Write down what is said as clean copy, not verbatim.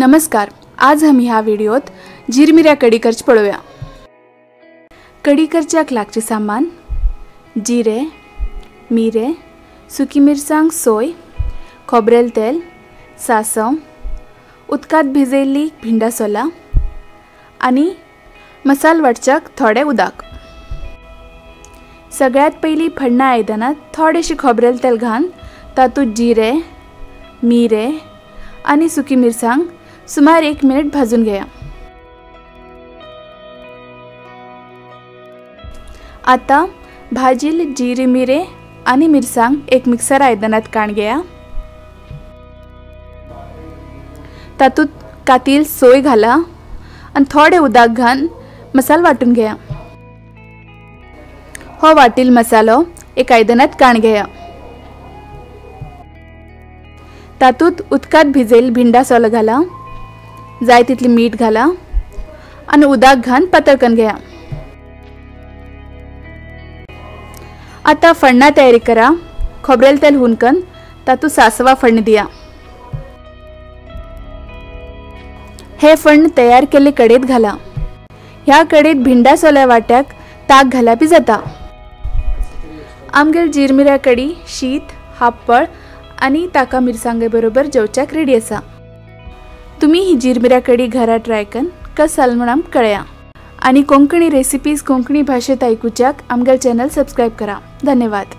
नमस्कार, आज आमी ह्या व्हिडिओत जिरमिऱ्या कडी करची पळोवया। कडी करच्याक लागचें सामान जिरे, मिरे, सुकी मिरसांग, सोय, खोबरेल तेल, सासव, उदकांत भिजयल्ली भिंडा सोलां आनी मसाल वाटच्याक थोडें उदक। सगळ्यात पयलीं फण्णा आयदनांत थोडेशें खोबरेल तेल घालून तातूंत जिरे, मिरे आनी सुकी मिरसांग सुमार 1 मिनिट भाजून घेया। आता भाजिल्ले जिरे, मिरे आनी मिरसांग एक मिक्सर आयदनांत काण घेया। तातूंत कातील सोय घाला आनी थोडें उदक घालून मसाल वांटून घेया। हो वाटील मसालो एक आयदनांत काण घेया। तातूंत उदकांत भिजयल्ली भिंडा सोल घाला, जाय तितली मीठ घाला आनी उदक घालून पातळ करून घेया। आता फण्णा तयारी करा। खोबरेल तेल हुनकन तातूंत सासवा फण्ण दिया। हे फण्ण तयार केल्ले कडेत घाला। ह्या कडेत भिंडा सोल्या वाट्याक ताक घाल्यार बी जाता। आमगेर जिरमिऱ्या कडी शीत, हाप्पळ आनी ताका मिरसांगे बरोबर जेवच्याक रेडी आसा। तुमी ही जिरमिऱ्या कडी घरा ट्राय करून कस जालें म्हूण आमकां कळया। आनी कोंकणी रेसिपीज कोंकणी भाशेंत आयकुच्याक आमगेर चॅनल सबस्क्रायब करा। धन्यवाद।